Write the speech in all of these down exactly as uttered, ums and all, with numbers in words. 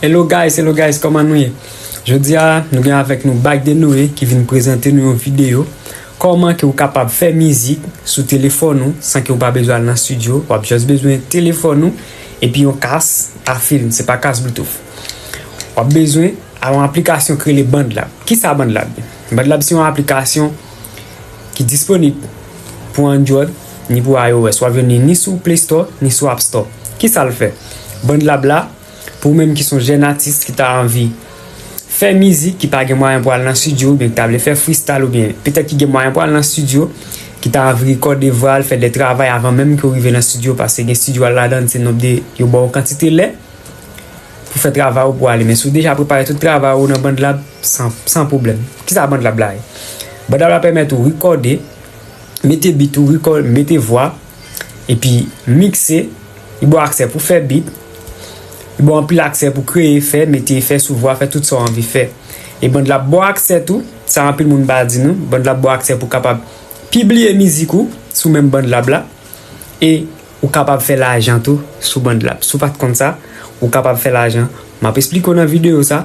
Hello guys, hello guys, kòman nou ye? Jodi a, nou gen avèk nou Bac de Noé ki vin prezante nou yon videyo. Kòman ke ou kapab fè mizik sou telefòn ou san ke ou pa bezwen al nan estidyo? W ap just bezwen telefòn ou epi yon kas a fil, se pa kas Bluetooth. W ap bezwen a yon aplikasyon ki rele BandLab. Kisa BandLab ye? BandLab se yon aplikasyon ki disponib pou Android ni pou iOS. W ap jwenn li ni sou Play Store ni sou App Store. Kisa l fè? BandLab la, pou ou menm ki se yon jèn atis ki ta anvi fè mizik, ki pa gen mwayen pou al nan estidyo, oubyen ki ta vle fè freestyle, oubyen petèt ki gen mwayen pou al nan estidyo, ki ta anvi rekòde vwa l, fè de travay avan menm ke w rive nan estidyo, paske gen estidyo al ladan, se nonb de, yo ba w kantite lè pou fè travay ou pou ale. Men si w deja prepare tout travay ou nan BandLab, san, san pwoblèm. Kisa BandLab la ye? BandLab la pèmèt ou rekòde, mete beat ou, rekòde, mete vwa, epi mikse, li ba w aksè pou fè beat, li ba w anpil aksè pou kreye, fè, mete efè sou vwa, fè tout sa w anvi fè. E BandLab ba w aksè tou, sa anpil moun pa di nou, BandLab ba w aksè pou kapab pibliye mizik ou sou menm BandLab la, e ou kapab fè lajan tou sou BandLab. Si w pa t konn sa, ou kapab fè lajan. M ap esplike w nan videyo sa,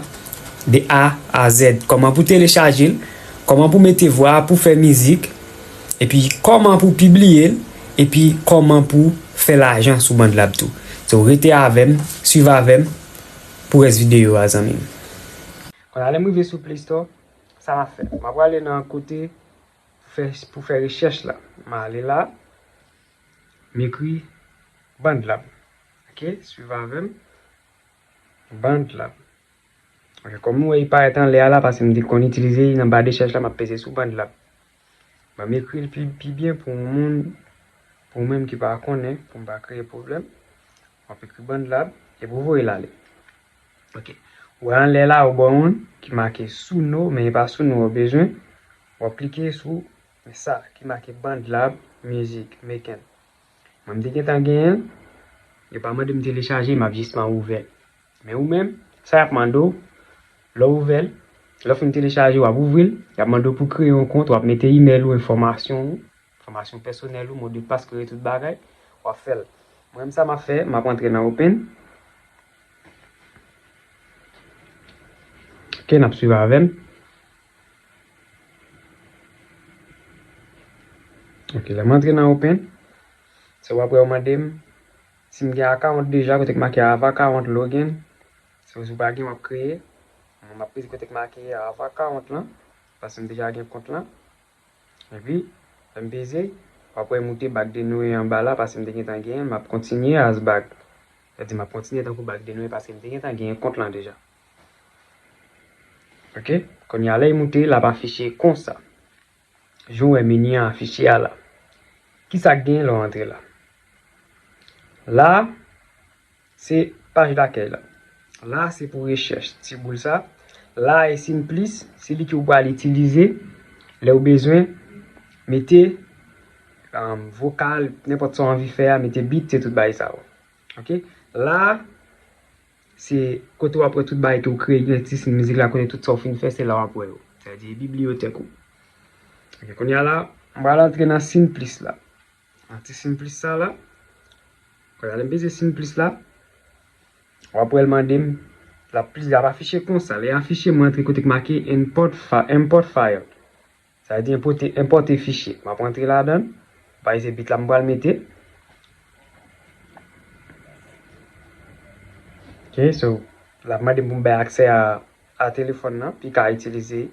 de A a Z, kòman pou telechaje l, kòman pou mete vwa pou fè mizik, epi kòman pou pibliye l, epi kòman pou fè lajan sou BandLab tou. So, rete avè m, swiv avè m pou rès videyo a, zanmi m. Kounye a, lè m rive sou Play Store, sa m ap fè? M ap prale nan kote pou fè, pou fè rechèch la. M ale la, m ekri BandLab. Ok, swiv avè m. BandLab. Ok, kòm nou wè, li parèt anlè a la, paske m te konn itilize li nan ba de chèch la, m ap peze sou BandLab. Ban m ekri l pi, pi byen pou yon moun, pou ou menm ki pa konnen, pou m pa kreye pwoblèm. W ap ekri BandLab, epi w voye l ale. Ok. Ou wè anlè la, ou ba w youn ki make Suno, men e pa Suno w bezwen. W ap klike sou, men sa, ki make BandLab Music Maker. Mwen, m te gentan genyen l. Yo pa mande m telechaje, m ap jisman ouvè l. Men ou menm, sa y ap mande w, lè w ouvè l, lè w fin telechaje, w ap ouvri l, y ap mande w pou kreye yon kont, w ap mete imèl ou, enfòmasyon ou, enfòmasyon pèsonèl ou, modèpas, kreye tout bagay, w ap fè l. Mwen menm, sa m ap fè, m ap antre nan Open. Ok, n ap swiv avè m. Ok, lè m antre nan Open, se w ap wè yo mande m si m gen akawont deja, kote k make Have Account Login. Se si w pa gen, w ap kreye. Mwen, m ap peze kote k make Have Account lan, paske m deja gen kont lan. Epi, lè m peze, w ap wè moute Bac de Noé anba la, paske m te gentan genyen l, m ap kontinye as Bac. Sa di m ap kontinye tankou Bac de Noé, paske m te gentan genyen kont lan deja. Ok? Kounye a, lè l moute, l ap afiche konsa. Jan w wè meni an afiche a la. Kisa k genyen lè w antre la? La, se paj dakèy la. La, se pou rechèch, ti boul sa. La, e Simplis, se li ke w pral itilize lè w bezwen mete, um, vokal, nenpòt sa w anvi fè a, mete beat, se tout bagay sa yo. Ok? La, se kote w ap wè tout bagay ke w kreye nan ti sin mizik la, kote tout sa w fin fè, se la w ap wè yo. Sa vle di, e bibliyotèk ou. Ok, kounye a la, m pral antre nan Simplis la. Nan ti Simplis sa la. Kounye a, lè m peze Simplis la, w ap wè l mande m, l ap plis, l ap afiche konsa. Lè l afiche, mwen antre kote k make import fi-, import file. Sa vle di enpòte, enpòte fichye. M ap rantre ladan l. Pa se beat la m pral mete. Ok, so, l ap mande m pou m bay aksè a, a telefòn nan, pou l ka itilize.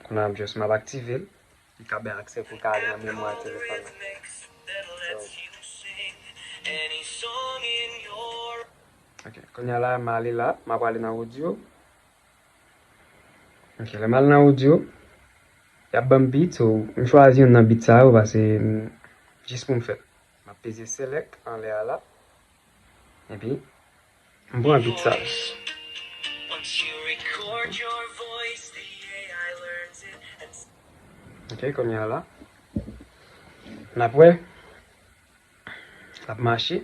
Kounye a, just m ap aktive l. Li ka bay aksè pou l ka ale nan memwa telefòn nan. So, ok, kounye a la, m ale la, m ap ale nan audio. Ok, lè m al nan audio, y ap ban m beat, so, m chwazi youn nan beat sa yo, paske, mm, jis pou m fè l. M ap peze select anlè a la. Epi, m pran beat sa. Ok, kounye a la. N ap wè. L ap mache.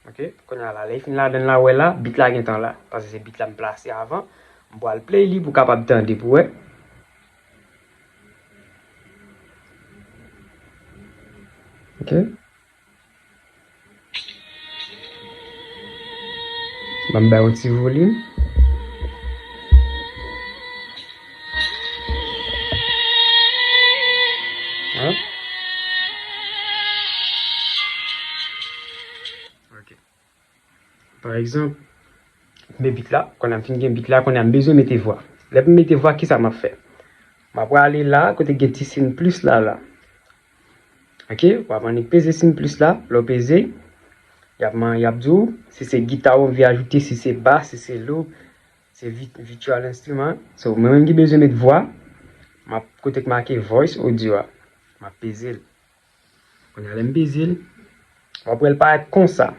Ok, kounye a la, lè l fin ladan l la, w wè la, beat la gentan la. Paske se beat la m plase avan. M pral play li pou w kapab tande pou w wè. Ok. Ban m bay yon ti volim. Hein? Ok. Pa egzanp, men bit la, kounye a m fin gen bit la, kounye a m bezwen mete vwa. Lè m mete vwa, kisa m ap fè? M ap prale la, kote gen ti siy plis la, la. Ok, w ap annik peze siy plis la, lè w peze, y ap man-, y ap di w si se gita ou anvi ajoute, si se bas, si se loop, se vi-, virtual instrument. So, mwen menm ki bezwen met vwa, m ap kote k make voice audio a, m ap peze l. Kounye a lè m peze l, w ap wè l parèt konsa.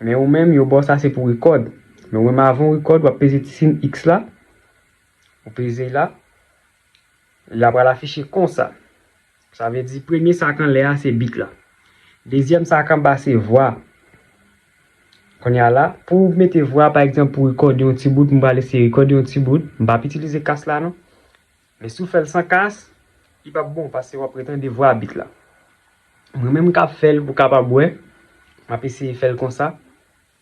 Men ou menm, yo ba w sa se pou record. Men ou menm avan w record, w ap peze ti siy X la, ou peze la, l ap pral afiche konsa. Sa vle di premye sa k anlè a se bit la. Dezyèm sa k anba se vwa. Kounye a la, pou w mete vwa, pa egzanp, pou rekòde yon ti bout, m pral eseye rekòde yon ti bout. M p ap itilize kas la non. Men si w fè l san kas, li p ap bon, paske w ap retande vwa bit la. Mwen menm k ap fè l pou w kapab wè, m ap eseye fè l konsa.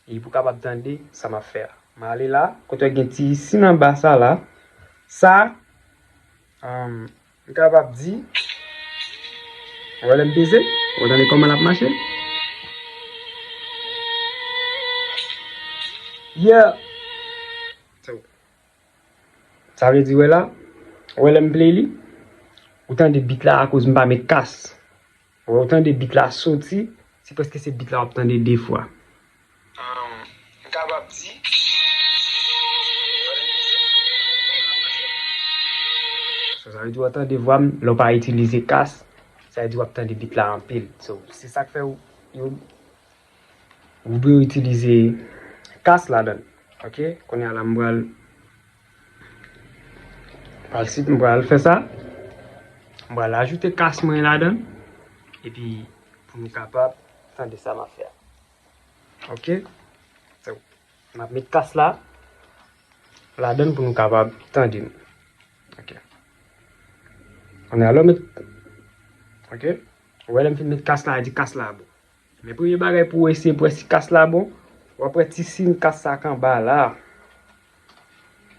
E pou w kapab tande sa m ap fè a. M ale la, kote w gen ti siy anba sa la. Sa, um, m kapab di, w wè lè m peze, w tande kòman l ap mache? Yeah! So, sa vle di, wè la, w wè lè m play li, ou tande beat la akoz m pa met kas. Wè, ou tande beat la soti, se prèske se beat la w ap tande de fwa. Um, m kapab di. So, sa vle di w ap tande vwa m, lè w pa itilize kas, sa vle di w ap tande beat la anpil. So, se sa k fè w, yo, ou dwe itilize kas ladan l. Ok? Kounye a la, m pral, pral si, m pral fè sa. M pral ajoute kas mwen ladan l. Epi, pou nou kapab tande sa m ap fè a. Ok? So, m ap met kas la ladan l pou nou kapab tande m. Ok. Kounye a lè w met, ok. Ou wè lè m fin met kas la, di kas la bon. Men premye bagay pou w eseye pou w wè si kas la bon, w ap wè ti siy kas sa k anba la.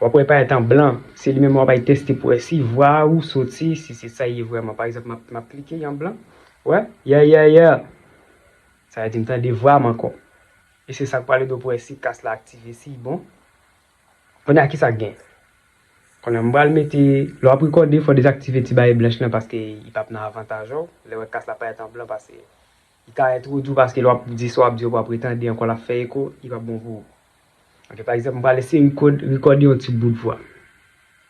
W ap wè parèt an blan. Se li menm w ap al teste pou w wè si vwa ou soti, si se sa ye vrèman. Pa egzanp, m ap, m ap klike an blan. Wè, yeah, yeah, yeah. Sa vle di m tande vwa m ankò. E se sa k pral ede w pou w wè si kas la aktive, si l bon. Kounye a, kisa k gen? Kounye a, m pral mete, lè w ap rekòde, fò w dezaktive ti bagay blanch lan, paske li p ap nan avantaj ou. Lè w wè kas la parèt an blan, paske li ka entwodui w, paske lè w ap di sa w ap di, w p ap retande ankò, l ap fè eko, li p ap bon pou ou. Ok, pa egzanp, m pral eseye rekòd-, rekòde yon ti bout vwa.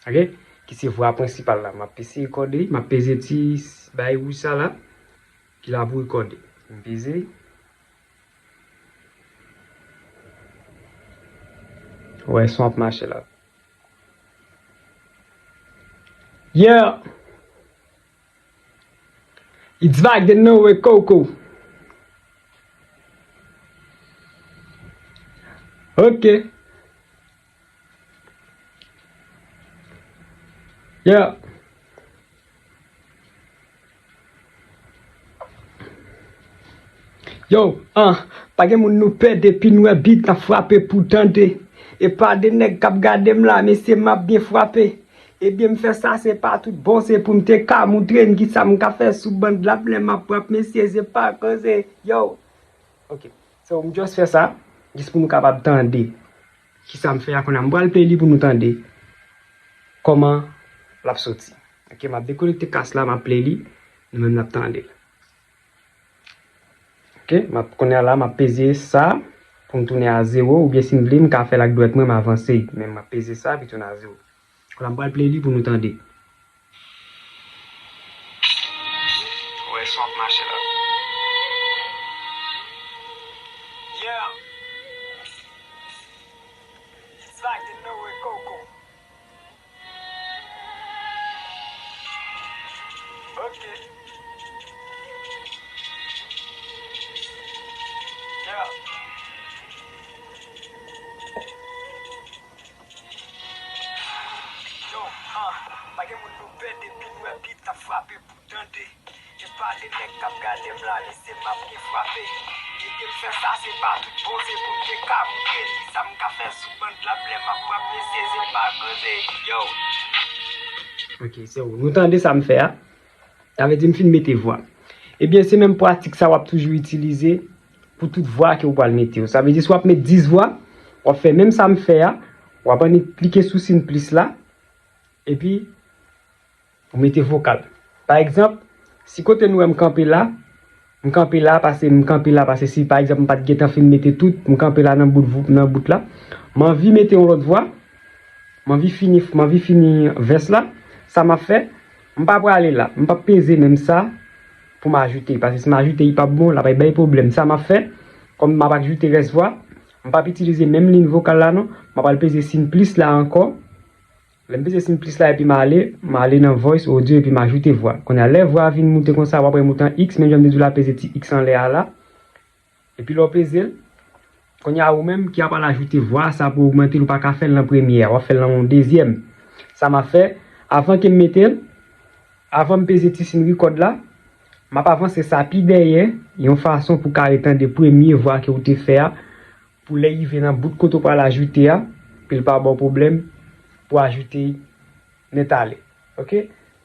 Ok? Ki se vwa prensipal la. M ap eseye rekòde, m ap peze ti s-, bagay wouj sa la, ki la pou rekòde. M peze. Wè, son ap mache la. Yeah! It's back the no way Coco. Ok. Yeah. Yo, ah, pa gen moun nou pè depi n wè beat n ap frape pou tande. E pa de nèg k ap gade m la, mesye m ap byen frape. Ebyen m fè sa, se pa tout bon, se pou m te ka moutre n kisa m ka fè sou band la, lè m ap rap, mesye, se pa koze. Yo. Ok. So, m just fè sa, jis pou nou kapab tande kisa m fè a kounye a. M pral play li pou nou tande kòman l ap soti. Ok, m ap dekonekte kas la, m ap play li, nou menm n ap tande l. Ok, m ap, kounye a la, m ap peze sa pou m tounen a zewo, oubyen si m vle, m ka fè l ak dwèt mwen, m avanse, men m ap peze sa, epi tounen a zewo. Kounye a m pral play li pou nou tande. Wè, son ap mache la. Yeah. It's like the no way Coco. Ok. Yeah. Yo, ah, pa gen moun nou pè depi n wè beat ap frape pou tande. E pa de nèg k ap gade m la, mesye m ap byen frape. Fè sa se pa tout bon, se pou m te ka moutre li sa m ka fè sou band la, lè m ap rap mesye se pa koze. Yo. Ok, se ou. Nou tande sa m fè a? Sa vle di m fin mete vwa. Ebyen, se menm pratik sa w ap toujou itilize pou tout vwa ke w pral mete yo. Sa vle di, si w ap met dis vwa, w ap fè menm sa m fè a, w ap annik klike sou siy plis la, epi ou mete vokal. Pa egzanp, si kote nou wè m kanpe la, m kanpe la, pase m kanpe la, pase si, pa egzanp, m pa t gentan fin mete tout, m kanpe la nan bout, nan bout la, m anvi mete yon lòt vwa, m anvi fini, m anvi fini vès la, sa m ap fè, m pa prale la, m p ap peze menm sa pou m ajoute, pase si m ajoute, li p ap bon, l ap bay pwoblèm. Sa m ap fè, kòm m ap ajoute rès vwa, m p ap itilize menm liy vokal la non, m ap al peze siy plis la ankò. Lè m peze siy plis la epi m ale, m ale nan voice audio epi m ajoute vwa. Kounye a, lè vwa a vin moute konsa, w ap wè moute an X, menm jan m te di w la, peze ti X anlè a la. Epi lè w peze l, kounye a ou menm ki ap al ajoute vwa sa pou ogmante l, ou pa ka fè l nan premye a, w ap fè l nan yon dezyèm. Sa m ap fè, avan ke m mete l, avan m peze ti siy record la, m ap avanse sa pi dèyè, yon fason pou w ka retande premye vwa ke w te fè a, pou lè rive nan bout kote w pral ajoute a, pou l pa ba w pwoblèm pou ajoute nèt ale. Ok?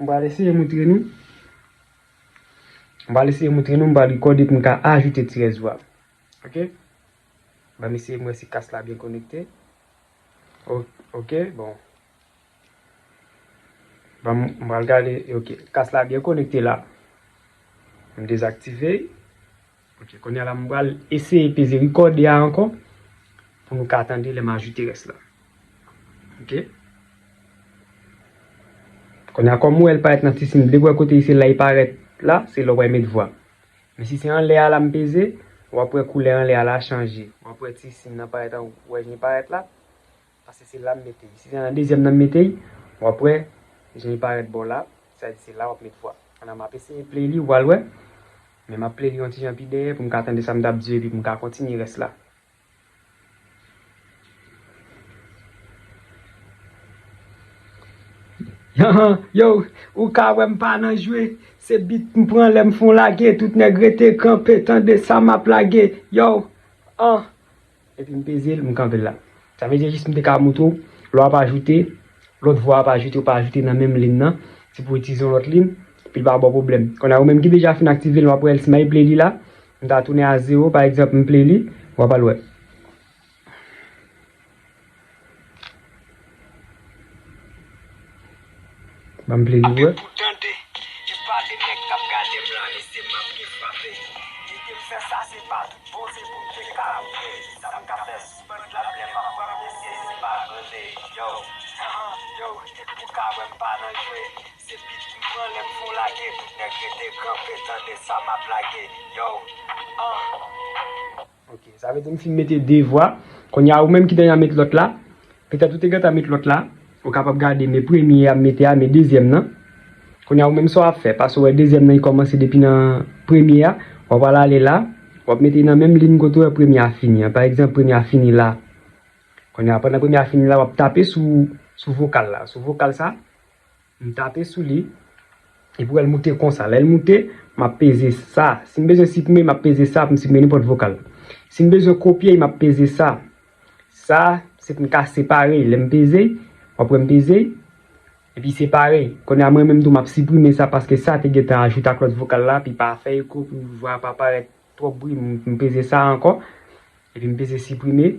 M pral eseye moutre nou. M pral eseye moutre nou, m pral rekòde pou m ka ajoute ti rès vwa. Ok? Ban m eseye m wè si kas la byen konekte. O-, ok, bon. Ban m, m pral gade, ok, kas la byen konekte la. M dezaktive l. Ok, kounye a la, m pral eseye peze rekòde a ankò pou nou ka tande lè m ajoute rès la. Ok? Kounye a, kòm ou wè l parèt nan ti siy ble, wè kote se la li parèt la, se la w pral met vwa. Men si se anlè a la m peze, w ap wè koulè anlè a la chanje. W ap wè ti siy nan parèt an, w wè jan li parèt la. Pase se la m mete l. Si se nan dezyèm nan m mete l, w ap wè jan li parèt bò la. Sa vle di se la w ap met vwa. Ann, m ap eseye play li, w pral wè. Men m ap play li yon ti jan pi dèyè pou m ka tande sa m t ap di yo epi pou m ka kontinye rès la. Yo, ou ka wè m pa nan jwe. Se bit m pran lè m fon lage. Tout nèg rete kanpe, tande sa m ap lage. Yo, an. Epi m peze l, m kanpe l la. Sa vle di jis m te ka moutre w, lè w ap ajoute, lòt vwa ap ajoute, ou pa ajoute nan menm liy nan, se pou w itilize yon lòt liy, epi l pa ba w pwoblèm. Kounye a ou menm ki deja fin aktive l, w ap wè l, si m al play li la, m ta tounen a zewo, pa egzanp, m play li, w ap al wè. Ban m play li pou wè. Pou tande, e pa de nèg k ap gade m la, men se m ap gen frape. Kite m fè sa, se pa tout bon, se pou m te ka apre. Sa m ka fè sou band la, lè m ap pran mesye, se pa koze. Yo, yo, ou ka wè m pa nan jwe. Se bit m pran lè m fon lage, tout nèg rete kanpe, tande sa m ap lage. Yo, an. Ok, sa vle di m fin mete de vwa. Kounye a, ou menm ki te gen met lòt la, petèt ou te gentan met lòt la, ou kapab gade men premye a m mete a, men dezyèm nan. Kounye a, ou menm sa w ap fè, paske w wè dezyèm nan, li kòmanse depi nan premye a, w ap al ale la, w ap mete nan menm liy kote w wè premye a fini an. Pa egzanp, premye a fini la. Kounye a, pandan premye a fini la, w ap tape sou, sou vokal la. Sou vokal sa, m tape sou li, epi w wè l moute konsa. Lè l moute, m ap peze sa. Si m bezwen siprime, m ap peze sa pou m siprime nenpòt vokal. Si m bezwen kopye, m ap peze sa. Sa, se pou m ka separe. Lè m peze, w ap wè m peze, epi separe. Kounye a, mwen menm tou, m ap siprime sa paske sa te gentan ajoute ak lòt vokal la, epi pa fè eko pou vwa a pa parèt twòp bri. M, m peze sa ankò, epi m peze siprime.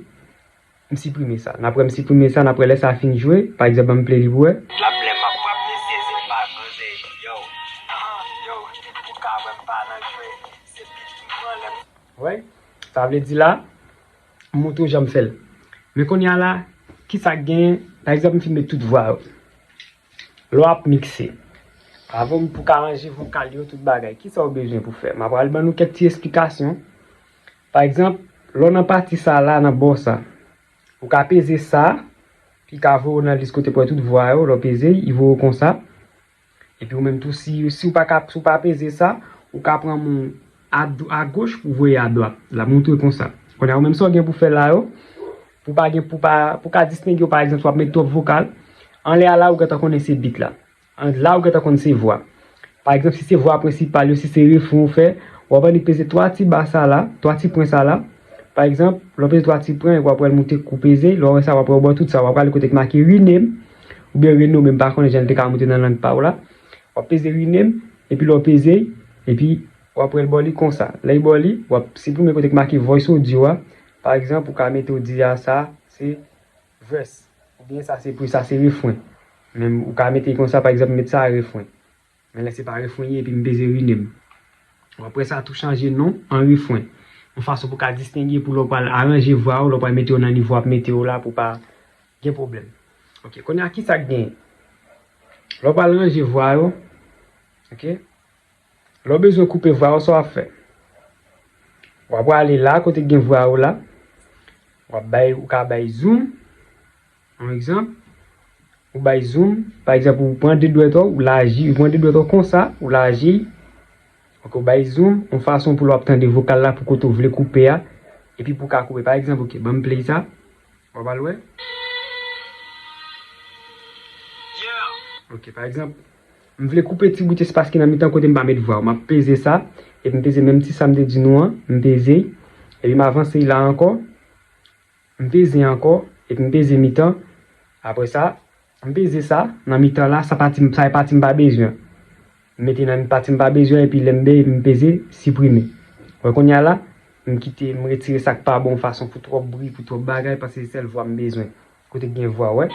M siprime sa. N ap wè m siprime sa, n ap wè lè sa fin jwe. Pa egzanp, ban m play li pou wè. Lap lè m ap rap, mesye, se pa koze. Yo, ahan, yo, ou ka wè m pa nan jwe. Se bit m pran lè m. Wè, sa vle di la, m montre w jan m fè l. Men kounye a la, ki sa k genyen? Pa egzanp, m fin met tout vwa yo. Lè w ap mikse, avan pou ka ranje vokal yo, tout bagay, ki sa w bezwen pou fè? M ap pral ban nou kèk ti esplikasyon. Pa egzanp, lè w nan pati sa la, nan bò sa, ou ka peze sa, ki ka voye w nan lis kote pou wè tout vwa yo, lè w peze, li voye w konsa. Epi ou menm tou, si, si w pa ka, si w pa peze sa, ou ka pran men w a, a goch pou voye a dwat. L ap montre konsa. Kounye a, ou menm sa w gen pou fè la yo, pou pa gen, pou pa, pou ka distenge yo, pa egzanp, si w ap met twòp vokal, anlè a la, ou gentan konnen se bit la. An, la, ou gentan konn se vwa. Pa egzanp, si se vwa prensipal yo, si se refren w fè, W ap annik peze twa ti ba sa la, twa ti pwen sa la. Pa egzanp, lè w peze twa ti pwen, w ap wè l moute kou peze, lè w wè sa, w ap wè w bò tout sa, w ap prale kote k make rename, oubyen renome, m pa konnen jan l te ka moute nan lang pa w la. W ap peze rename, epi lè w peze, epi w ap wè l bò li konsa. Lè l bò li, w ap siprime kote k make voice audio a. Pa egzanp, ou ka mete w di a sa, se verse. Oubyen sa se pre, sa se refren. Men ou ka mete konsa, pa egzanp, met sa refren. Men lè se pa refren ye, epi m peze rename. W ap wè sa tou chanje non an refren. Yon fason pou ka distenge pou lè w pral aranje vwa w, lè w pral mete yo nan nivo w ap mete yo la pou pa gen pwoblèm. Ok, kounye a ki sa k genyen? Lè w pral ranje vwa yo, ok? Lè w bezwen koupe vwa yo, sa w ap fè? W ap prale la kote k gen vwa yo la. W ap bay, ou ka bay zoom. Yon egzanp, ou bay zoom, pa egzanp, ou pran de dwèt ou, ou laji, ou pran de dwèt ou konsa, ou laji. Ok, ou bay zoom, yon fason pou lè w ap tande vokal la pou kote w vle koupe a, epi pou w ka koupe. Pa egzanp, ok, ban m play sa. W ap al wè. Ok, pa egzanp, m vle koupe ti bout espas ki nan mitan kote m pa met vwa. M ap peze sa, epi m peze menm ti sa m te di nou an, m peze, epi m avanse la ankò, m peze ankò, epi m peze mitan. Apre sa, m peze sa, nan mitan la, sa pati, sa e pati m pa bezwen. M mete nan pati m pa bezwen, epi lè m be, m peze siprime. Wè, kounye a la, m kite, m retire sa k pa bon fason pou twòp bri, pou twòp bagay, paske se sèl vwa m bezwen. Kote k gen vwa, wè.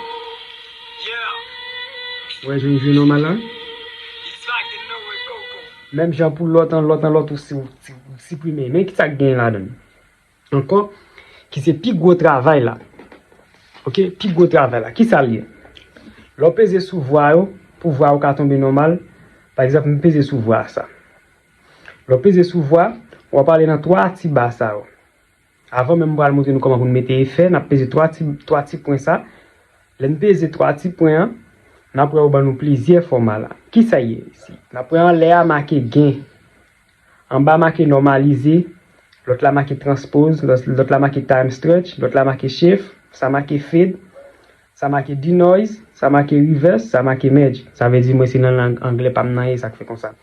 Wè, jwenn jwe nòmal la. Menm jan pou lòt an, lòt an, lòt ou si, ou si, ou siprime. Men ki sa k gen ladan l ankò, ki se pi gwo travay la. Ok, pi gwo travay la. Ki sa l ye? Lè w peze sou vwa yo, pou vwa yo ka tonbe nòmal, pa egzanp, m peze sou vwa sa. Lè w peze sou vwa, w ap ale nan twa ti ba sa yo. Avan menm m pral montre nou kòman pou n mete efè, n ap peze twa ti, twa ti pwen sa. Lè n peze twa ti pwen an, n ap wè yo ban nou plizyè fòma la. Ki sa ye isi? N ap wè anlè a make gen. Anba make normalize, lòt la make transpose, lòt, lòt la make time stretch, lòt la make shift, sa make fade, sa make denoise, sa make reverse, sa make merge. Sa vle di mwen se nan lang anglè pa m nan ye, sa k fè konsa.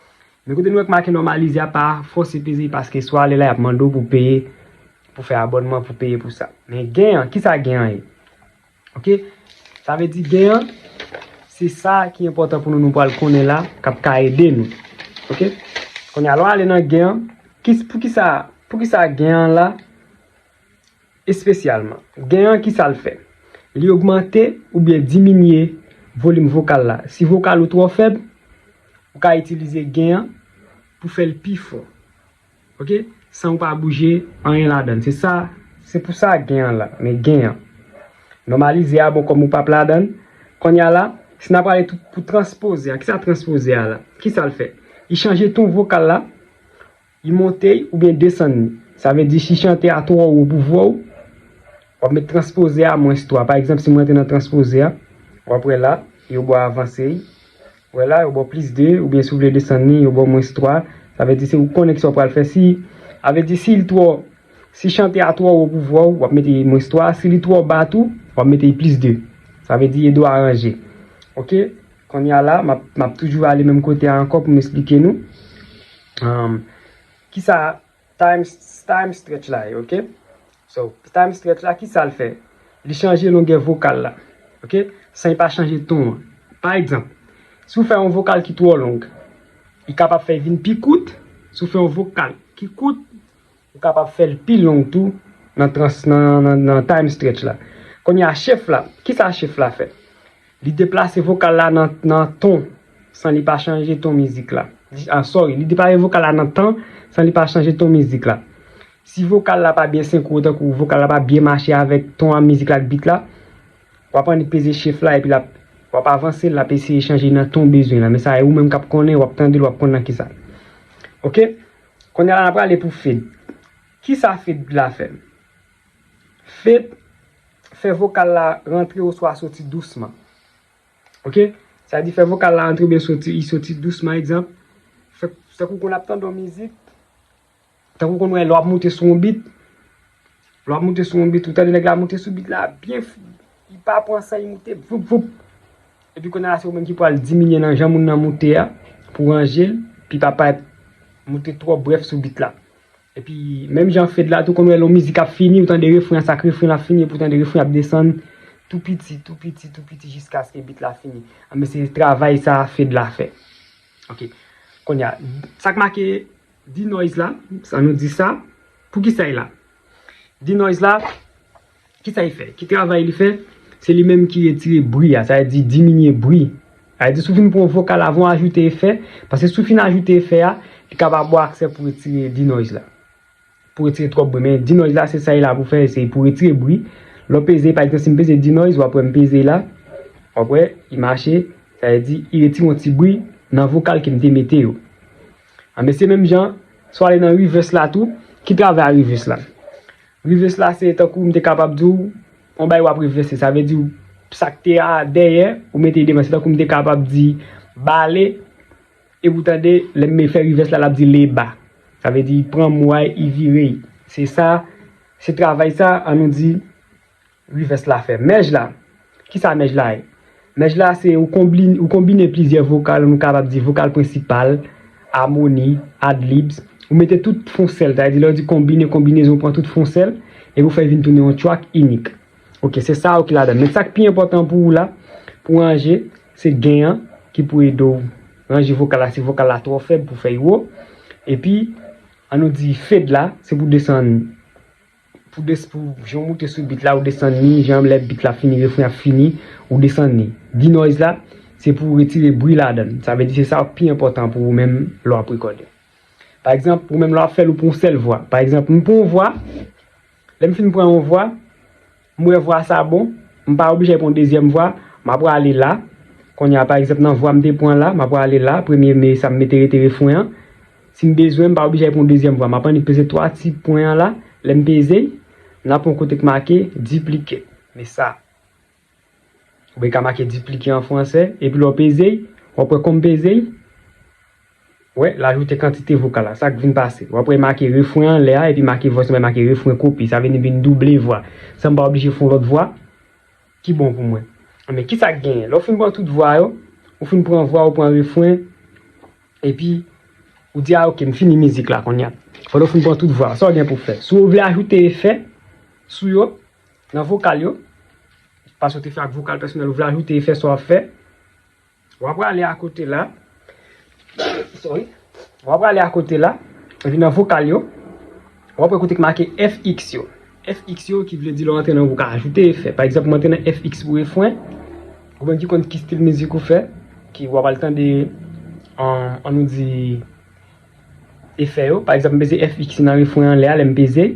Men kote nou wè k make normalize a, pa fòse peze paske swa lè la y ap mande w pou peye, pou fè abònman, pou peye pou sa. Men gen an, ki sa gen an ye? Ok? Sa vle di gen an, se sa ki enpòtan pou nou, nou pral konnen la, k ap ka ede nou. Ok? Kounye a, lè w ale nan gen an, ki, poukisa, poukisa gen an la espesyalman? Gen an, ki sa l fè? Li ogmante oubyen diminye volim vokal la. Si vokal ou twò fèb, ou ka itilize gen an pou fè l pi fò. Ok? San ou pa bouje anyen ladan l. Se sa, se pou sa gen an la. Men gen an. Normalize a bon kòm ou p ap ladan l. Kounye a la, si n ap prale tou pou transpoze a, ki sa transpoze a la? Ki sa l fè? Li chanje ton vokal la, li monte oubyen desann li. Sa vle di si chante a twò wo pou vwa w, w ap met transpoze a mwens twa. Pa egzanp, si mwen te nan transpoze a, w ap wè la, yo bò avanse, wè la, yo ba w plis de, oubyen si w vle desann li, yo ba w mwens twa. Sa vle di se ou k konnen kisa w pral fè. Si, sa vle di si l twò, si chante a twò wo pou vwa w, w ap mete mwens twa. Si li twò ba tou, w ap mete plis de. Sa vle di ede w aranje. Ok? Kounye a la, m ap, m ap toujou ale menm kote a ankò pou m esplike nou. Um, kisa time, time stretch la ye, ok? So, time stretch la, ki sa l fè? Li chanje longè vokal la, ok? San l pa chanje ton an. Pa egzanp, si w fè yon vokal ki twò long, li kapab fè l vin pi kout. Si w fè yon vokal ki kout, ou kapab fè l pi long tou nan trans, nan, nan, nan time stretch la. Kounye a, shift la, ki sa shift la fè? Li deplase vokal la nan, nan ton, san li pa chanje ton mizik la. Ah, sorry, li deplase vokal la nan tan, san li pa chanje ton mizik la. Si vokal la pa byen senkwo, tankou vokal la pa byen mache avèk ton a mizik la ak beat la, w ap annik peze shift la, epi l ap, w ap avanse, l ap eseye chanje nan ton w bezwen la. Men sa, e ou menm k ap konnen, w ap tande l, w ap konn nan kisa. Ok? Kounye a la, n ap prale pou fade. Kisa fade la fè? Fade fè vokal la rantre oswa soti dousman. Ok? Sa di fè vokal la rantre oubyen soti, li soti dousman, egzanp. Fè, tankou konn ap tande yon mizik, tankou konn wè lè w ap moute sou yon beat, lè w ap moute sou yon beat, ou tande nèg la moute sou beat la byen, f- li pa pran san, li moute, voup, voup. Epi kounye a se ou menm ki pral diminye nan jan moun nan moute a, pou ranje l, pi pa parèt Moute twò brèf sou beat la. Epi, menm jan fade la, tou konn wè lè yon mizik ap fini, ou tande refren an, sa k refren an ap fini, epi ou tande refren an ap desann tou piti, tou piti, tou piti, jiskaske beat la fini. Anben, se travay sa fade la fè. Ok. Kounye a, sa k make denoise la, sa nou di sa, poukisa l la? Denoise la, kisa l fè? Ki travay li fè? Se li menm ki retire bri a, sa vle di diminye bri. Sa vle di si w fin pran yon vokal avan w ajoute efè, paske si w fin ajoute efè a, li kapab ba w aksè pou retire denoise la. Pou retire twòp bri. Men denoise la, se sa l la pou fè, se pou retire bri. Lè w peze, pa egzanp, si m peze denoise, w ap wè m peze la, w ap wè, li mache, sa vle di, li retire yon ti bri nan vokal ke m te mete yo. Anben, se menm jan, si w ale nan reverse la tou, ki travay a reverse la? Reverse la, se tankou m te kapab di w, yon bagay w ap reverse, sa vle di, sa k te a dèyè, ou mete l devan, se tankou m te kapab di, bale, epi w tande, lè m fè reverse la, l ap di, leba. Sa vle di, li pran mo a, li vire l. Se sa, se travay sa, an nou di, reverse la fè. Merge la, kisa merge la ye? Merge la, se ou konbine, ou konbine plizyè vokal, nou kapab di vokal prensipal, amoni, adlibs. Ou mete tout fè yon sèl, sa vle di, lè w di konbine, konbinezon, ou pran tout fè yon sèl, epi ou fè l vin tounen yon track inik. Ok, se sa yo ki ladan. Men sa k pi enpòtan pou ou la, pou ranje, se gen an ki pou ede w ranje vokal la, si vokal la twò fèb pou fè l wo. Epi, an nou di fade la, se pou desann, pou des, pou jan w moute sou beat la, ou desann li, jan lè beat la fini, refren ap fini, ou desann li. Denoise la, se pou retire bri ladan l. Sa vle di se sa k pi enpòtan pou ou menm lè w ap rekòde. Pa egzanp, ou menm lè w ap fè l, ou pran yon sèl vwa. Pa egzanp, m pran yon vwa, lè m fin pran yon vwa, m wè vwa sa bon, m pa oblije pran yon dezyèm vwa, m ap prale la. Kounye a, pa egzanp, nan vwa m te pran la, m ap prale la, premye, men sa m mete rete refren an. Si m bezwen, m pa oblije pran yon dezyèm vwa. M ap annik peze twa ti pwen an la. Lè m peze, n ap yon kote k make duplicate. Men sa. Oubyen ka make dupliquer an fransè, epi lè w peze, w ap wè kòm peze, wè, l ajoute kantite vokal la, sa k vin pase. W ap wè make refren anlè a, epi make voice, make refren kopi, sa vin vin double vwa. San m pa oblije fè yon lòt vwa, ki bon pou mwen. Men kisa k genyen? Lè w fin pran tout vwa yo, ou fin pran vwa, ou pran refren, epi ou di, a, ok, m fini mizik la kounye a. Pandan w fin pran tout vwa, sa w gen pou w fè? Si w vle ajoute efè sou yo, nan vokal yo, paske w te fè ak vokal pèsonèl, ou vle ajoute efè sa w ap fè, w ap prale akote la. Sorry. W ap prale akote la, epi nan vokal yo, w ap wè kote k make F X yo. F X yo ki vle di lè w antre nan, ou ka ajoute efè. Pa egzanp, ou antre nan F X pou refren, ou menm ki konn ki stil mizik ou fè, ki w ap al tande, an, an nou di, efè yo. Pa egzanp, m peze F X nan refren anlè a, lè m peze,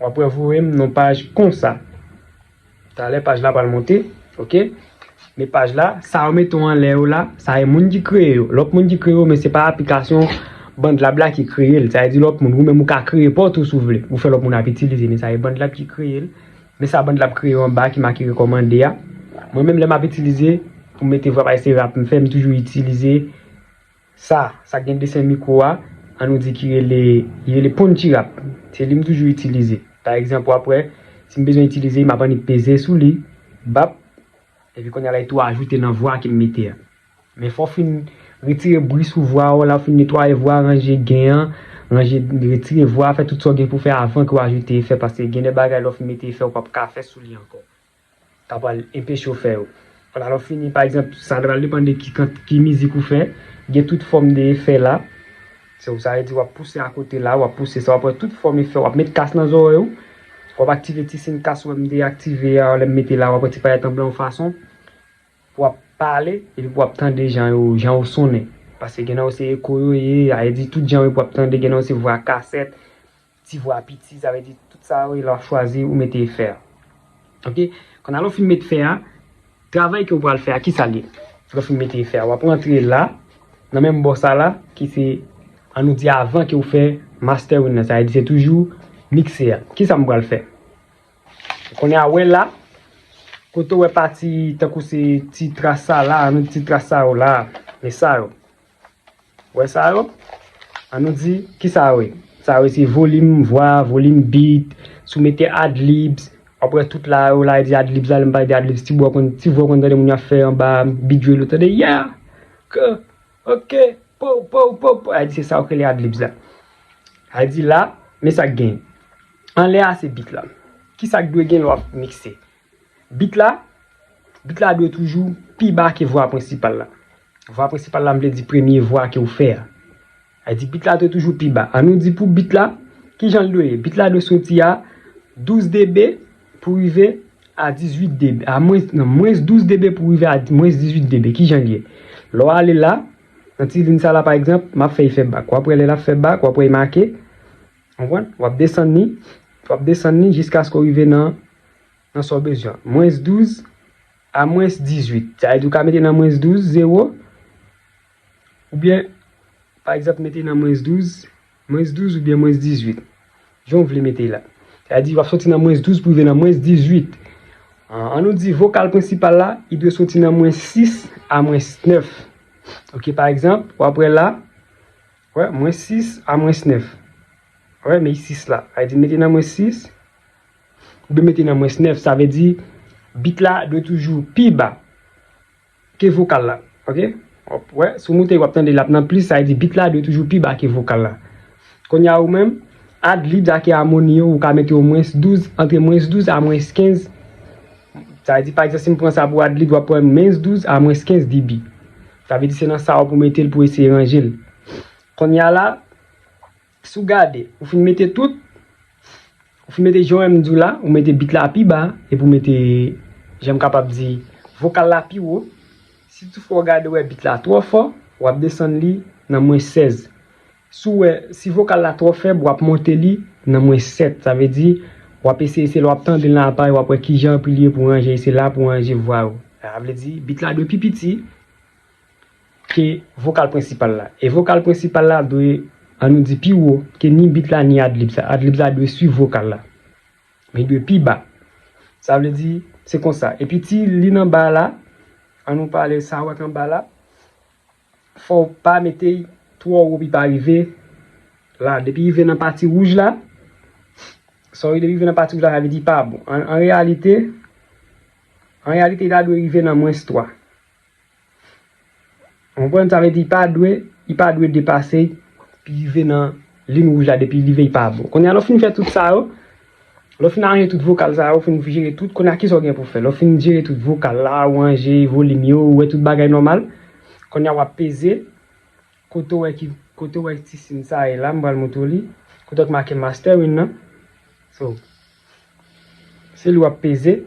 w ap wè voye m nan paj konsa. Talè paj la pral monte, ok? Men paj la, sa yo mete w anlè yo la, sa e moun ki kreye yo. Lòt moun ki kreye yo, men se pa aplikasyon BandLab la ki kreye l. Sa vle di lòt moun, ou menm ou ka kreye pa w tou si w vle. Ou fè lòt moun ap itilize, men sa e BandLab ki kreye l. Men sa BandLab kreye yo anba ki make rekòmande a. Mwen menm lè m ap itilize, pou m mete vwa, pa se rap m fè, m toujou itilize sa, sa k gen desen mikwo a, an nou di ki rele, ki rele Punchy Rap. Se li m toujou itilize. Pa egzanp, w ap wè, si m bezwen itilize, m ap annik peze sou li, bap, epi kounye a la, li tou ajoute nan vwa ke m mete a. Men fò w fin retire bri sou vwa w la, w fin netwaye vwa, ranje gen an, ranje, retire vwa, fè tout sa w gen pou fè avan ke w ajoute efè, paske gen de bagay lè w fin mete efè, w p ap ka fè sou li ankò. Ka pral enpeche w fè yo. Vwala, lè w fini, pa egzanp, sa pral depann de ki kant, ki mizik ou fè. Gen tout fòm de efè la. Se ou sa vle di w ap pouse akote la, w ap pouse sa, w ap wè tout fòm efè, w ap met kas nan zòrèy ou. W ap aktive ti siy kas ou wè m te aktive a, lè m mete la, w ap wè ti payèt an blan yon fason. Pou w ap pale, epi pou w ap tande jan yo, jan yo sonnen. Paske gen nan yo se eko yo ye, sa vle di tout jan yo pou w ap tande, gen nan yo se vwa kasèt, ti vwa piti, sa vle di tout sa yo ye lè w ap chwazi ou mete efè a. Ok? Kounye a lè w fin met efè a, travay ke w pral fè a, kisa l ye? Lè w fin mete efè a, w ap rantre la, nan menm bò sa la, ki se, an nou di avan ke w fè mastering nan, sa vle di se toujou mikse a. Kisa m pral fè? Kounye a, wè la, kote w wè pati, tankou se ti tras sa la, an nou di ti tras sa yo la, men sa yo. Wè sa yo? An nou di, ki sa yo ye? Sa yo ye se volim vwa, volim beat, si w mete adlibs, w ap wè tout la yo la, e di adlibs la, lè m pale de adlibs, ti vwa konn, ti vwa konn tande moun y ap fè anba beat drill, ou tande, yeah! Ke, ok! Pow, pow, pow, pow. Sa vle di se sa yo k rele adlibs la. Sa vle di la, men sa k genyen. Anlè a se beat la. Ki sa k dwe gen lè w ap mikse? Beat la, beat la dwe toujou pi ba ke vwa prensipal la. Vwa prensipal la, m vle di premye vwa ke w fè a. Sa vle di beat la dwe toujou pi ba. An nou di pou beat la, ki jan l dwe ye? Beat la dwe soti a douz dB pou rive a dizuit dB. A mwens, non, mwens douz dB pou rive a mwens dizuit dB. Ki jan l ye? Lè w ale la, nan ti lin sa la, pa egzanp, m ap fè l fè bak. W ap wè lè l ap fè bak, w ap wè l make. Konprann? W ap desann li, w ap desann li jiskaske w rive nan, nan sa w bezwen. Mwens douz a mwens dizuit. Sa vle di w ka mete nan mwens douz, zewo, oubyen, pa egzanp, mete nan mwens douz, mwens douz oubyen mwens dizuit. Jan w vle mete l la. Sa vle di w ap soti nan mwens douz pou rive nan mwens dizuit. An, an nou di vokal prensipal la, li dwe soti nan mwens sis a mwens nèf. Oke, pa egzanp, w ap wè la, wè, mwens sis a mwens nèf. Wè, men sis la. Sa vle di mete nan mwens sis, oubyen mete nan mwens nèf. Sa vle di beat la dwe toujou pi ba ke vokal la. Oke? W ap wè, si w moute, w ap tande l ap nan plis, sa vle di beat la dwe toujou pi ba ke vokal la. Kounye a ou menm, adlibs ak amoni yo, ou ka mete yo mwens douz, antre mwens douz a mwens kenz. Sa vle di, pa egzanp, si m pran sa pou adlib, w ap pran mwens douz a mwens kenz dB. Sa vle di se nan sa a pou mete l pou eseye ranje l. Kounye a la, si w gade, ou fin mete tout, ou fin mete jan w wè m di w la, ou mete beat la pi ba, epi w mete, jan m kapab di, vokal la pi wo. Si toutfwa w gade w wè beat la twò fò, w ap desann li nan mwens sèz. Si w wè, si vokal la twò fèb, w ap monte li nan mwens sèt. Sa vle di, w ap eseye, se lè w ap tande l nan aparèy, w ap wè kijan anpil ye pou w ranje, se la pou w ranje vwa yo. Sa vle di, beat la dwe pi piti ke vokal prensipal la. E vokal prensipal la dwe, an nou di, pi wo ke ni beat la, ni adlibs la. Adlibs la dwe swiv vokal la. Men li dwe pi ba. Sa vle di, se konsa. Epi ti lin anba la, an nou pale sa w wè k anba la, fò w pa mete l twò wo pou l pa rive la. Depi rive nan pati wouj la, sorry, depi rive nan pati wouj la, sa vle di pa bon. An, an reyalite, an reyalite, li ta dwe rive nan mwens twa. Ou konprann? Sa vle di, li pa dwe, li pa dwe depase, pou rive nan lin wouj la, depi rive, li pa bon. Kounye a, lè w fin fè tout sa yo, lè w fin aranje tout vokal sa yo, w fin jere tout, kounye a, kisa w gen pou w fè? Lè w fin jere tout vokal la, w ranje volim yo, w wè tout bagay nòmal, kounye a, w ap peze, kote w wè ki, kote w wè ti siy sa ye la, m pral montre w li, kote w wè ki make mastering nan. So, se li w ap peze.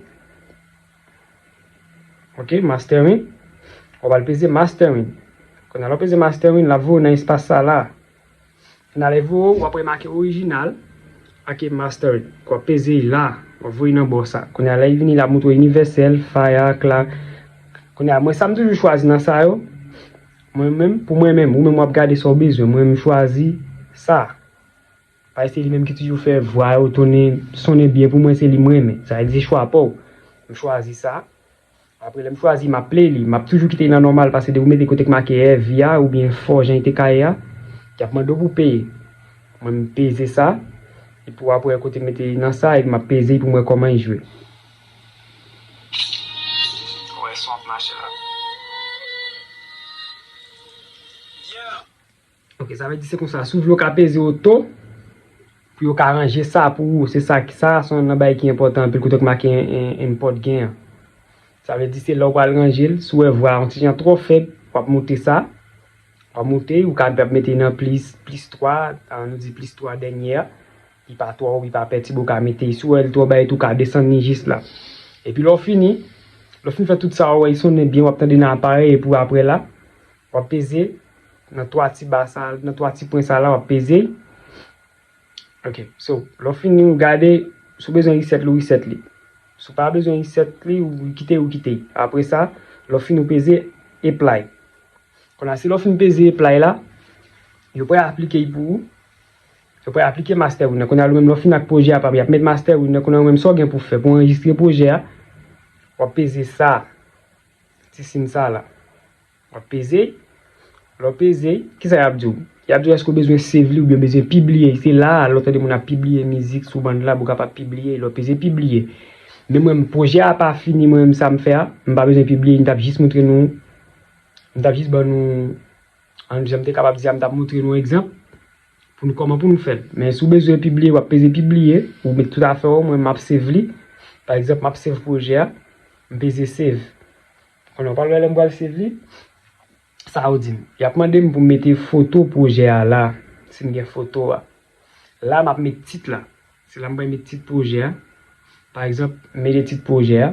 Ok, mastering. W ap al peze mastering. Kounye a, lè w peze mastering, l ap voye w nan espas sa la. Kounye a, lè l voye w, w ap remake orijinal ak mastering. W ap peze l la, w ap voye nan bò sa. Kounye a, lè l vini, l ap montre w inivèsèl, fire, clap. Kounye a, mwen, sa m toujou chwazi nan sa yo. Mwen menm, pou mwen menm, ou menm w ap gade sa w bezwen. Mwen, m chwazi sa. Paske se li menm ki toujou fè vwa yo tounen, sonnen byen pou mwen, se li m renmen. Sa vle di se chwa pa w. M chwazi sa. Apre lè m chwazi, m ap play li. M ap toujou kite l nan nòmal, paske depi w mete kote k make heavy a, oubyen fò jan li te ka ye a, y ap mande w pou w peye. Mwen, m peze sa. Epi apre, kote m mete li nan sa, epi m ap peze pou m wè kòman l jwe. Wè, son ap mache la. Yeah. Ok, sa vle di se konsa. Si w vle, w ka peze oto pou yo ka ranje sa pou ou. Se sa, sa se yon nan bagay ki enpòtan anpil, kote w make en, en, en import gain an. Sa vle di se lè w pral ranje l, si w wè vwa a yon ti jan twò fèb, w ap moute sa. W ap moute, ou ka mete nan plis, plis twa, an nou di plis twa dènye a. Li pa twò wo, li pa pètibe, ou ka mete. Si w wè l twò ba, ou ka desann li jis la. Epi lè w fini, lè w fin fè tout sa, w wè l sonnen byen, w ap tande nan aparèy, epi apre la, w ap peze nan twa ti ba sa, nan twa ti pwen sa la, w ap peze. Ok, so, lè w fini, ou gade, si w bezwen reset li, ou reset li. Si w pa bezwen reset li, ou kite, ou kite. Apre sa, lè w fini, ou peze apply. Kounye a, si lè w fin peze apply la, yo pral aplike l pou ou. Yo pral aplike mastering nan. Kounye a, ou menm, lè w fin ak pwojè a, pa, y ap met mastering nan. Kounye a, ou menm, sa w gen pou w fè pou w anrejistre pwojè a, w ap peze sa. Ti siy sa la. W ap peze. Lè w peze, kisa y ap di w? Y ap di w èske w bezwen save li oubyen w bezwen pibliye. Se la a, lè w tande moun ap pibliye mizik sou band la, pou w kapab pibliye, lè w peze pibliye. Men mwen, pwojè a pa fini, mwen menm sa m fè a, m pa bezwen pibliye, m t ap jis montre nou, m t ap jis ban nou An, jan m te kapab di a, m t ap montre nou egzanp pou nou kòman pou nou fè l. Men si w bezwen pibliye, w ap peze pibliye, ou met tout afè w, mwen m ap save li. Pa egzanp, m ap save pwojè a, m peze save. Konnen w pral wè lè m pral save li, sa yo di m. Y ap mande m pou m mete foto pwojè a la, si m gen foto a. La, m ap met tit la. Se la m pral met tit pwojè a. Pa egzanp, m mete tit pwojè a.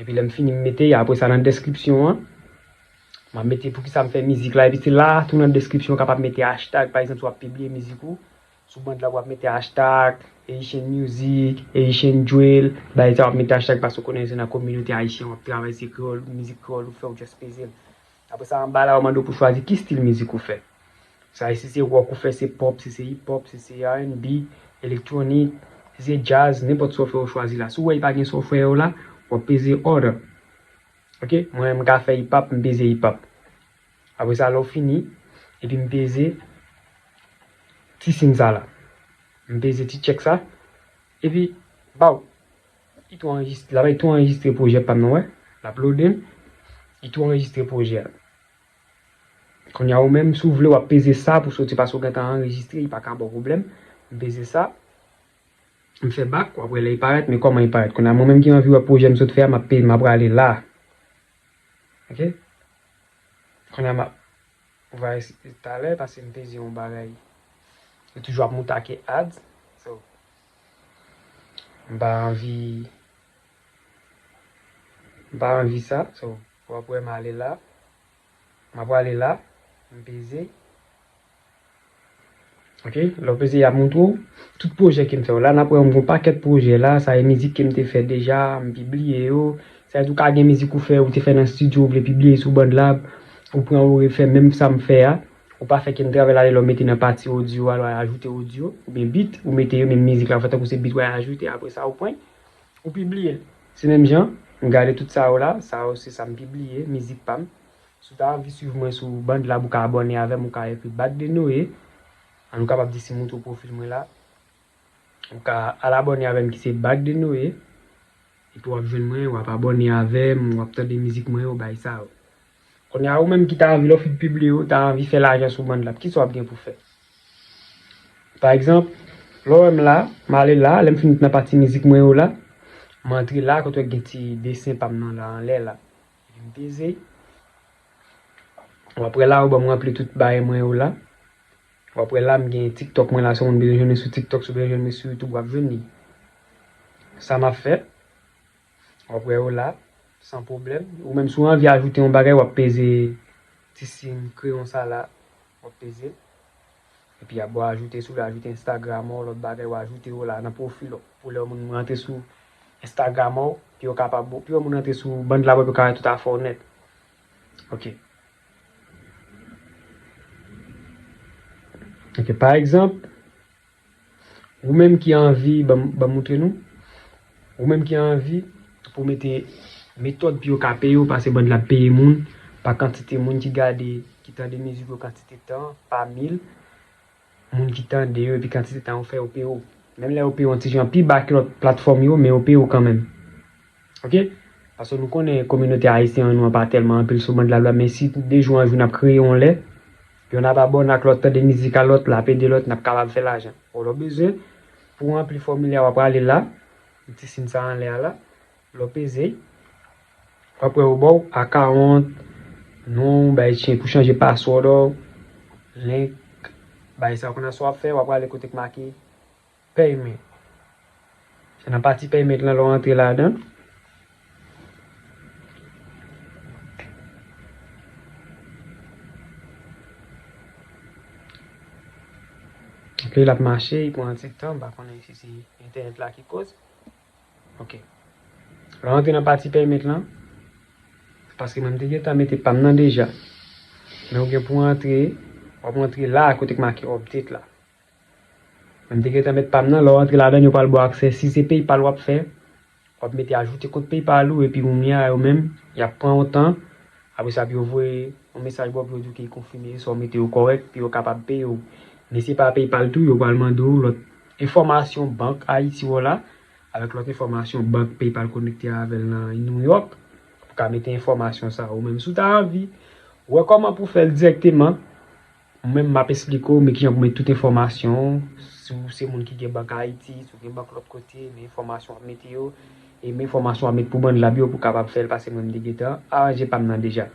Epi lè m fini, m mete, apre sa nan deskripsyon an, m ap mete poukisa m fè mizik la. Epi se la tou nan deskripsyon w kapab mete hashtag. Pa egzanp, si w ap pibliye mizik ou, sou band la w ap mete hashtag Haitian music, Haitian drill, bagay sa w ap mete hashtag paske w konnen se nan kominote ayisyen w ap travay, se kreyòl, mizik kreyòl ou fè, ou just peze l. Apre sa, anba la, yo mande w pou chwazi ki stil mizik ou fè. Sa, si se rock ou fè, se pop, si se hip hop, si se R and B, elektronik, si se jazz, nenpòt sa w fè, w chwazi la. Si w wè li pa gen sa w fè yo la, w ap peze other. Ok? Mwen, m ka fè hip hop, m peze hip hop. Apre sa, lè w fini, epi m peze ti siy sa la. M peze ti tchèk sa. Epi, baw, li tou anrejistre, l ap tou anrejistre pwojè pa m nan, wè. L ap load in, li tou anrejistre pwojè a. Kounye a ou menm, si w vle, w ap peze sa pou soti, paske w gentan anrejistre, li pa ka ba w pwoblèm. M peze sa, m fè back, w ap wè lè li parèt, men kòman li parèt. Kounye a mwen menm ki anvi wè pwojè m sot fè a, m ap pe-, m ap prale la. Ok? Kounye a m ap Ou va eseye talè paske m peze yon bagay. Yo toujou ap moute ake ads. So, m pa anvi, m pa anvi sa. So, w ap wè m ale la. M ap prale la. M peze. Ok, lè w peze, y ap montre w tout pwojè ke m fè yo. La, n ap wè m gen yon pakèt pwojè la, sa e mizik ke m te fè deja, m pibliye yo. Sa e tou ka gen mizik ou fè, ou te fè nan estidyo, ou vle pibliye sou band la, ou pran, ou refè menm sa m fè a. Ou pa fè ke m travay la, lè w mete nan pati odyo a, lè w ajoute odyo, oubyen beat, ou mete yo, men mizik la, ou fè tankou se beat w al ajoute, apre sa, ou pran, ou pibliye l. Se menm jan, m gade tout sa yo la, sa yo se sa m pibliye, mizik pa m. Si w ta anvi swiv mwen sou band la, ou ka abòne avè m, ou ka ekri Back de Noé. An nou kapab di si m montre w pwofil mwen la. Ou ka al abòne avè m ki se Back de Noé. Epi w ap jwenn mwen, w ap abòne avè m, w ap tande mizik mwen yo, bay sa yo. Kounye a ou menm ki ta anvi lè w fin pibliye yo, ta anvi fè lajan sou band la, kisa w ap gen pou fè? Pa egzanp, lè w wè m la, m ale la, lè m fin nan pati mizik mwen yo la, m antre la, kote w gen ti desen pa m nan la, anlè la. Epi m peze. W ap wè la, yo ban m ranpli tout bagay mwen yo la. W ap wè la, m gen TikTok mwen la, si yon moun bezwen jwenn mwen sou TikTok, si w bezwen jwenn mwen sou YouTube, w ap jwenn li. Sa m ap fè, w ap wè yo la, san pwoblèm. Ou menm, si w anvi ajoute yon bagay, w ap peze ti siy kreyon sa la, w ap peze l. Epi y ap ba w ajoute, si w vle ajoute Instagram ou lòt bagay, w ajoute yo la nan pwofil ou. Pou lè yon moun rantre sou Instagram ou, pou yo kapab, pou yon moun rantre sou band la, pou yo ka wè tout afè w nèt. Ok. Ok, pa egzanp, ou menm ki anvi, ban m, ban m montre nou. Ou menm ki anvi pou mete metòd pou yo ka peye w, paske band la ap peye moun pa kantite moun ki gade, ki tande mizik yo, kantite tan, pa mil moun ki tande yo, epi kantite tan yo fè, yo peye w. Menm lè yo peye w yon ti jan pi ba ke lòt platfòm yo, men yo peye w kanmenm. Ok? Paske nou konnen kominote ayisyen an nou an pa tèlman anpil sou band la, men si de jou an jou n ap kreye yon lè, yonn ap abòne ak lòt, tande mizik a lòt, l ap ede lòt, n ap kapab fè lajan. Ou lè w bezwen, pou w ranpli fòmilyè a, w ap prale la, ti siy sa anlè a la, lè w peze, w ap wè yo ba w account, non, bay chen pou chanje password ou, link, bay sa w konn sa w ap fè, w ap prale kote k make payment. Se nan pati payment lan lè w antre ladan. Ok, l ap mache, li pran ti tan, m pa konnen si se entènèt la ki koz. Ok. Lè w antre nan pati payment lan, paske mwen m te gentan mete pa m nan deja. Men ou gen pou antre, w ap antre la kote k make update la. Mwen m te gentan met pa m nan, lè w antre ladan l, yo pral ba w aksè. Si se PayPal w ap fè, w ap mete ajoute kont PayPal ou, epi kounye a, yo menm, y ap pran yon tan. Apre sa, pou yo voye yon mesaj ba w pou yo di w ke yo konfime sa w mete yo kòrèk, pou yo kapab peye w. Men si se pa PayPal tou, yo pral mande w lòt enfòmasyon bank Ayiti w la, avèk lòt enfòmasyon bank PayPal konekte avè l nan New York, pou ka mete enfòmasyon sa yo. Ou menm, si w ta anvi, Wè kòman pou fè l dirèkteman. Mwen menm m ap esplike w, men kijan pou met tout enfòmasyon w. Si w se moun ki gen bank Ayiti, si w gen bank lòt kote, men enfòmasyon w ap mete yo. E men enfòmasyon w ap met pou BandLab yo pou kapab fè l, paske mwen m te gentan aranje pa m nan deja.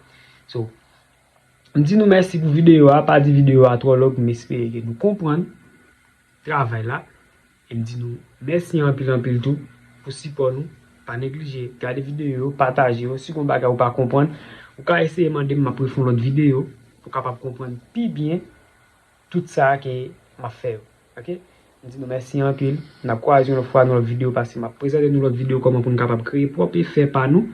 So, m di nou mèsi pou videyo a, pa di videyo a twò long, m espere ke nou konprann travay la. E m di nou mèsi anpil anpil tou pou sipò nou. Pa neglije gade videyo yo, pataje yo. Si gon bagay ou pa konprann, ou ka eseye mande m, m ap refè yon lòt videyo pou w kapab konprann pi byen tout sa ke m ap fè yo. Oke? M di nou mèsi anpil. N ap kwaze yon lòt fwa nan lòt videyo, paske m ap prezante nou lòt videyo kòman pou n kapab kreye pwòp efè pa nou.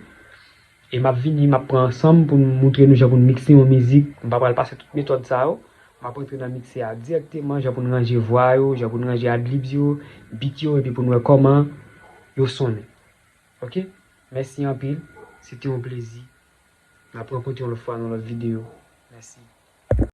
E m ap vini, m ap pran ansanm pou n moutre nou jan pou n mikse yon mizik. M pa pral pase tout metòd sa yo. M ap rantre nan mikse a dirèkteman, jan pou n ranje vwa yo, jan pou n ranje adlibs yo, beat yo, epi pou n wè kòman yo sonnen. Oke? Mèsi anpil. Se te yon plezi. N ap rankontre yon lòt fwa nan lòt videyo. Mèsi.